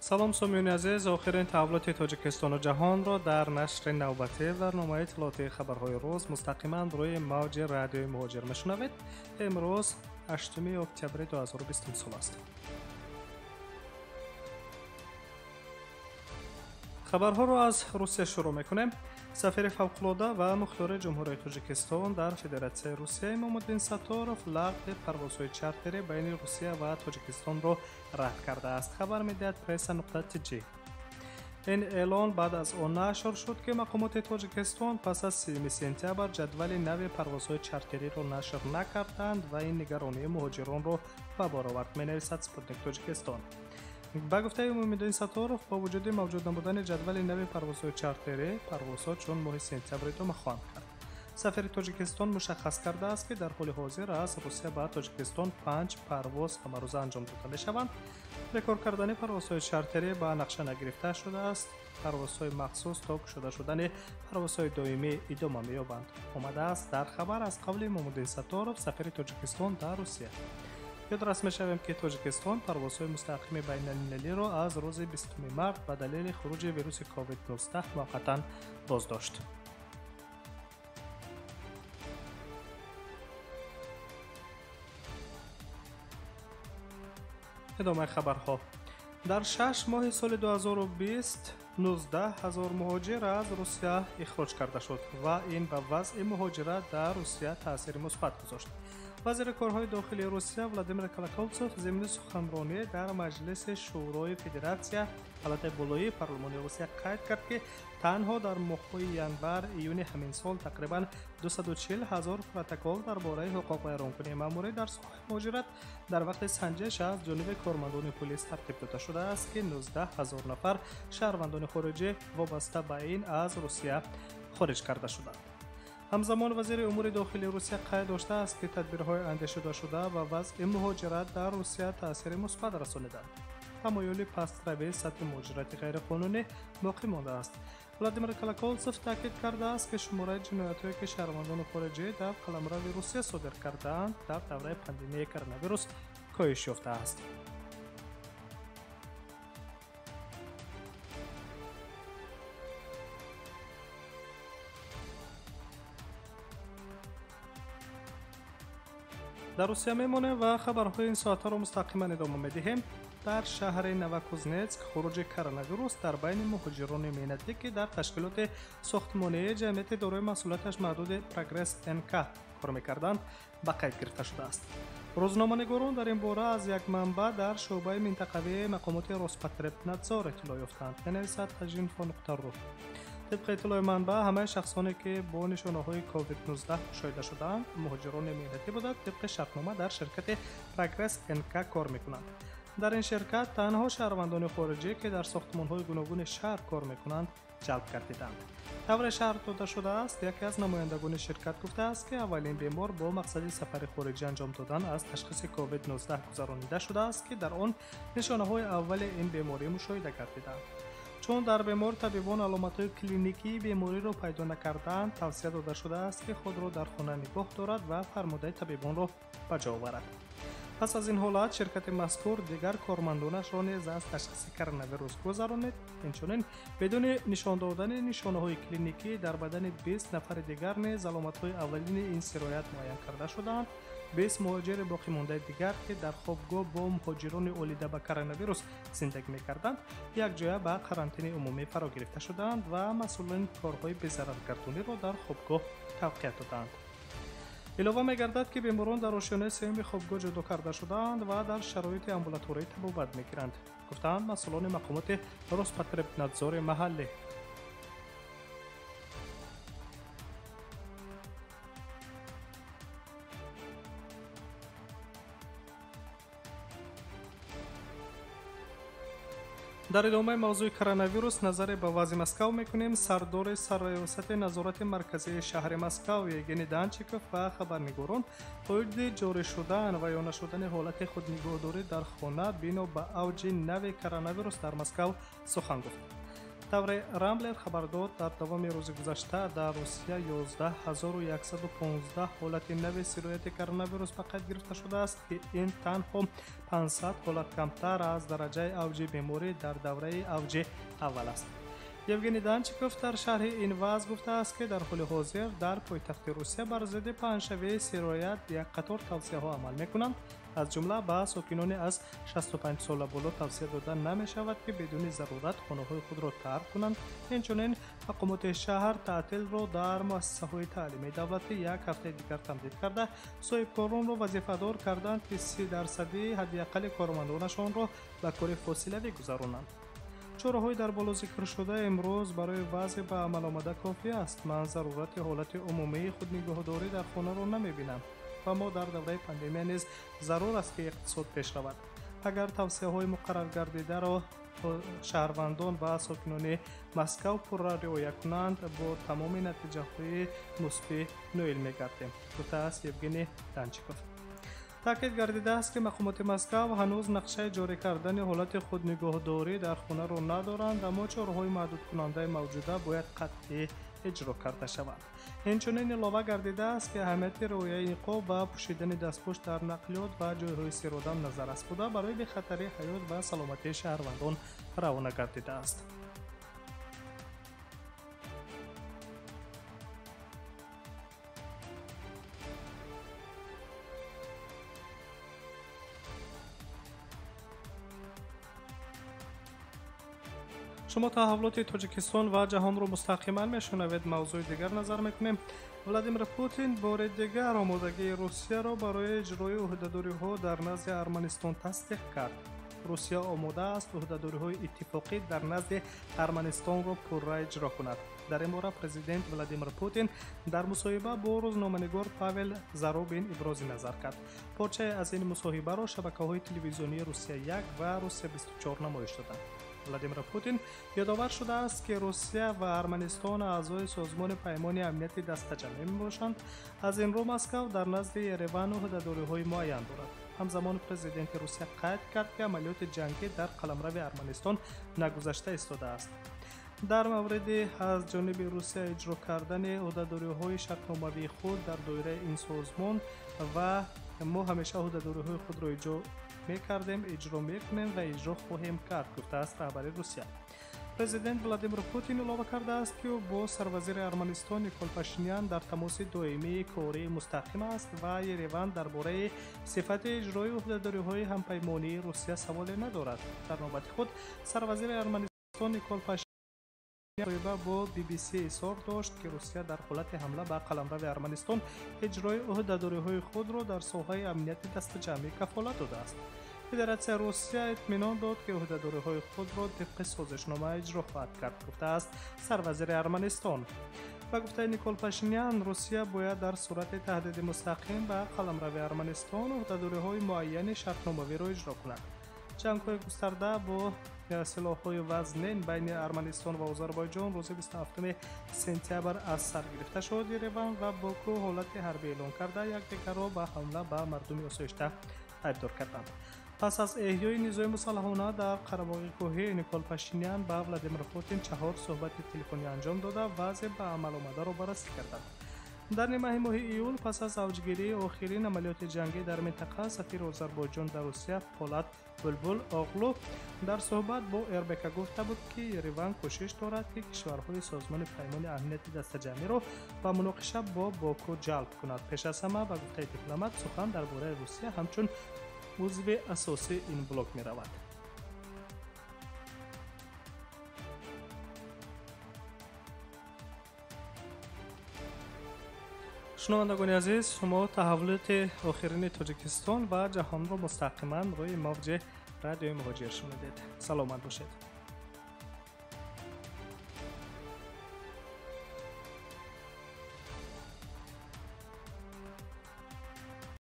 Салом сомиёни азиз, охирин таҳаввулоти Тоҷикистону ҷаҳонро дар нашри навбатии барномаи иттилоотии хабарҳои рӯз мустақиман рӯи мавҷи радиои муҳоҷир мешунавед. Имрӯз 8 октябри 2020 сол аст. Хабарҳоро аз Русия шурӯъ мекунем. Сафири фавқулода ва мухтори Ҷумҳурии Тоҷикистон дар Федератсияи Русия Имомуддин Сатторов лағви парвозҳои чартерӣ байни Русия ва Тоҷикистонро рад кардааст, хабар медиҳад pressa.tj. Ин эълон баъд аз он нашр шуд, ки мақомоти Тоҷикистон пас аз 3 сентябр ҷадвали нави парвозҳои чартериро нашр накарданд ва ин нигаронии муҳоҷиронро ба бор овард, менависад Спутник Тоҷикистон. Ба гуфтаи Имомуддин Сатторов, бо вуҷуди мавҷуд набудани ҷадвали нави парвозҳои чартерӣ, парвозҳо чун моҳи сентябр идома хоҳанд кард. Сафири Тоҷикистон мушаххас кардааст, ки дар ҳоли ҳозир аз Русия ба Тоҷикистон 5 парвоз ҳамарӯза анҷом дода мешаванд. Бекор кардани парвозҳои чартерӣ ба нақша нагирифта шудааст. Парвозҳои махсус то кушода шудани парвозҳои доимӣ идома меёбанд. Омадааст дар хабар аз қавли Имомуддин Сатторов, сафири Тоҷикистон дар Русия. Ёдрас мешавем, ки Тоҷикистон парвозҳои мустақими байналмилалиро аз рӯзи 20 март ба далели хуруҷи вируси COVID-19 муваққатан боздошт. Идомаи хабарҳо. Дар 6 моҳи соли 2020 19 ҳазор муҳоҷир аз Русия ихроҷ карда шуд ва ин ба вазъи муҳоҷират дар Русия таъсири мусбат гузошт. Вазири корҳои дохилии Русия Владимир Колоколцев зимни суханронӣ дар Маҷлиси Шӯрои Федератсия, палатаи болоии парлумони Русия, қайд кард, ки танҳо дар моҳҳои январ июни ҳамин сол тақрибан 240 ҳазор протокол дар бораи ҳуқуқвайронкунии маъмурӣ дар соҳаи муҳоҷират дар вақти санҷиш аз ҷониби кормандони пулис тартиб дода шудааст, ки 19 ҳазор нафар шаҳрвандони хориҷӣ вобаста ба ин аз Русия хориҷ карда шуданд. Ҳамзамон вазири умури дохилии Русия қайд доштааст, ки тадбирҳои андешидашуда ба вазъи муҳоҷират дар Русия таъсири мусбат расониданд. Тамоюли пастравии сатҳи муҳоҷирати ғайриқонунӣ боқӣ мондааст. Владимир Колоколцев таъкид кардааст, ки шумораи ҷиноятҳое, ки шаҳрвандони хориҷӣ дар қаламрави Русия содир кардаанд, дар давраи пандемияи коронавирус коҳиш ёфтааст. Дар Русия мемонем ва хабарҳои ин соатҳоро мустақиман идома медиҳем. Дар шаҳри Новокузнецк хуруҷи коронавирус дар байни муҳоҷирони меҳнатӣ, ки дар ташкилоти сохтмонии ҷамъияти дорои масъулияташ маҳдуди Прогресс НК кор мекарданд, ба қайд гирифта шудааст. Рӯзноманигорон дар ин бора аз як манбаъ дар шӯъбаи минтақавии мақомоти Роспотребнадзор иттилоъ ёфтанд, менависад tajinfo.ru. Тибқи иттилои манбаъ, ҳамаи шахсоне, ки бо нишонаҳои COVID-19 мушоҳида шудаанд, муҳоҷирони меҳнатӣ буда, тибқи шартнома дар ширкати Прогресс НК кор мекунанд. Дар ин ширкат танҳо шаҳрвандони хориҷӣ, ки дар сохтмонҳои гуногуни шаҳр кор мекунанд, ҷалб гардиданд. Тавре шарҳ дода шудааст, яке аз намояндагони ширкат гуфтааст, ки аввалин бемор бо мақсади сафари хориҷӣ анҷом додан аз ташхиси COVID-19 гузаронида шудааст, ки дар он нишонаҳои аввали ин беморӣ мушоҳида гардиданд. Чун дар бемор табибон аломатҳои клиникии бемориро пайдо накардаанд, тавсия дода шудааст, ки худро дар хона нигоҳ дорад ва фармудаи табибонро ба ҷо оварад. Пас аз ин ҳолат ширкати мазкур дигар кормандонашро низ аз ташхиси коронавирус гузаронид. Инчунин бидуни нишон додани нишонаҳои клиникӣ дар бадани 20 нафари дигар низ аломатҳои аввалини ин сироят муайян карда шудаанд. 20 муҳоҷири боқимондаи дигар, ки дар хобгоҳ бо муҳоҷирони олида ба коронавирус зиндагӣ мекарданд, якҷоя ба карантини умумӣ фаро гирифта шудаанд ва масъулин корҳои безараргардониро дар хобгоҳ тавқият додаанд. Илова мегардад, ки беморон дар ошёнаи сеюми хобгоҳ ҷудо карда шудаанд ва дар шароити амбулаторӣ табобат мегиранд, гуфтаанд масъулони мақомоти Роспотребнадзори маҳаллӣ. Дар идомаи мавзӯи коронавирус назаре ба вазъи Москав мекунем. Сардори сарраёсати назорати марказии шаҳри Москав Евгений Данчиков ва хабарнигорон оиди ҷорӣ шудан ва ё нашудани ҳолати худнигоҳдорӣ дар хона бино ба авҷи нави коронавирус дар Москав сухан гуфт. Тавре Рамблер хабар дод, дар давоми рӯзи гузашта дар Русия 11115 ҳолати нави сирояти коронавирус ба қайд гирифта шудааст, ки ин танҳо 500 ҳолат камтар аз дараҷаи авҷи беморӣ дар давраи авҷи аввал аст. Евгений Данчиков дар шарҳи ин вазъ гуфтааст, ки дар ҳоли ҳозир дар пойтахти Русия бар зидди паҳншавии сироят як қатор тавсияҳо амал мекунанд. Аз ҷумла ба сокинони аз 65 сола боло тавсия дода намешавад, ки бидуни зарурат хонаҳои худро тарк кунанд. Инчунин мақомоти шаҳр таътилро дар муассисаҳои таълимии давлатӣ як ҳафтаи дигар тамдид карда, соҳибкоронро вазифадор карданд, ки 30% ҳадди аққали кормандонашонро ба кори фосилавӣ гузаронанд. Чораҳои дар боло зикршуда имрӯз барои вазъи ба амал омада кофӣ аст. Ман зарурати ҳолати умумии худнигаҳдорӣ дар хонаро намебинам ва мо дар давраи пандемия низ зарур аст, ки иқтисод пеш равад. Агар тавсияҳои муқарраргардидаро шаҳрвандон ва сокинони Москав пурра риоя кунанд, бо тамоми натиҷаҳои мусбӣ ноил мегардем, гуфтааст Евгений Данчиков. Таъкид гардидааст, ки мақомоти Москав ҳанӯз нақшаи ҷорӣ кардани ҳолати худнигаҳдорӣ дар хонаро надоранд, аммо чораҳои маҳдудкунандаи мавҷуда бояд қатъӣ иҷро карда шаванд. Инчунин илова гардидааст, ки аҳамияти риояи ниқоб ва пӯшидани дастпӯш дар нақлиёт ва ҷойҳои серодам назаррас буда, барои бехатарии ҳаёт ва саломатии шаҳрвандон равона гардидааст. Шумо таҳаввулоти Тоҷикистон ва ҷаҳонро мустақиман мешунавед. Мавзӯи дигар назар мекунем. Владимир Путин бори дигар омодагии Русияро барои иҷрои ӯҳдадориҳо дар назди Арманистон тасдиқ кард. Русия омода аст ӯҳдадориҳои иттифоқӣ дар назди Арманистонро пурра иҷро кунад. Дар ин бора президент Владимир Путин дар мусоҳиба бо рӯзноманигор Павел Зарубин ибрози назар кард. Порчае аз ин мусоҳибаро шабакаҳои телевизионии Русия 1 ва Русия 24 намоиш доданд. Владимир Путин ёдовар шудааст, ки Русия ва Арманистон аъзои созмони Паймони амнияти дастаҷамъӣ мебошанд. Аз ин рӯ Москав дар назди Ереван ӯҳдадориҳои муайян дорад. Ҳамзамон президенти Русия қайд кард, ки амалиёти ҷангӣ дар қаламрави Арманистон нагузашта истодааст. Дар мавриди аз ҷониби Русия иҷро кардани ӯҳдадориҳои шартномавии худ дар доираи ин созмон ва мо ҳамеша ӯҳдадориҳои худро иҷро мекардем, иҷро мекунем ва иҷро хоҳем кард, гуфтааст раҳбари Русия. Президент Владимир Путин илова кардааст, ки ӯ бо сарвазири Арманистон Никол Пашинян дар тамоси доимии кории мустақим аст ва Ереван дар бораи сифати иҷрои ӯҳдадориҳои ҳампаймонии Русия саволе надорад. Дар навбати худ сарвазири Арманистон Никол Пашинян мусоҳиба бо BBC изҳор дошт, ки Русия дар ҳолати ҳамла ба қаламрави Арманистон иҷрои ӯҳдадориҳои худро дар соҳаи амнияти дастаҷамъӣ кафолат додааст. Федератсияи Русия итминон дод, ки ӯҳдадориҳои худро тибқи созишнома иҷро хоҳад кард, гуфтааст сарвазири Арманистон. Ба гуфтаи Никол Пашинян, Русия бояд дар сурати таҳдиди мустақим ба қаламрави Арманистон ӯҳдадориҳои муайяни шартномавиро иҷро кунад. Ҷангҳои густарда бо силоҳҳои вазнин байни Арманистон ва Озарбойҷон рӯзи 27 сентябр аз сар гирифта шуд. Ереван ва Боку ҳолати ҳарбӣ эълон карда, якдигарро ба ҳамла ба мардуми осоишта айбдор карданд. Пас аз эҳёи низои мусаллаҳона дар Қарабоғи кӯҳӣ, Никол Пашинян ба Владимир Путин 4 суҳбати телефонӣ анҷом дода, вазъи ба амал омадаро баррасӣ карданд. Дар нимаи моҳи июл, пас аз авҷгирии охирин амалиёти ҷангӣ дар минтақа, сафири Озарбойҷон дар Русия Полат Булбул Оғлу дар суҳбат бо РБК гуфта буд, ки Ереван кӯшиш дорад, ки кишварҳои созмони Паймони амнияти дастаҷамъиро ба муноқиша бо Боку ҷалб кунад. Пеш аз ҳама, ба гуфтаи дипломат, сухан дар бораи Русия ҳамчун узви асосии ин блок меравад. Шунавандагони азиз, шумо таҳаввулоти охирини Тоҷикистон ва ҷаҳонро мустақиман рӯи мавҷи радиои Муҳоҷир шунидед. Саломат бошед.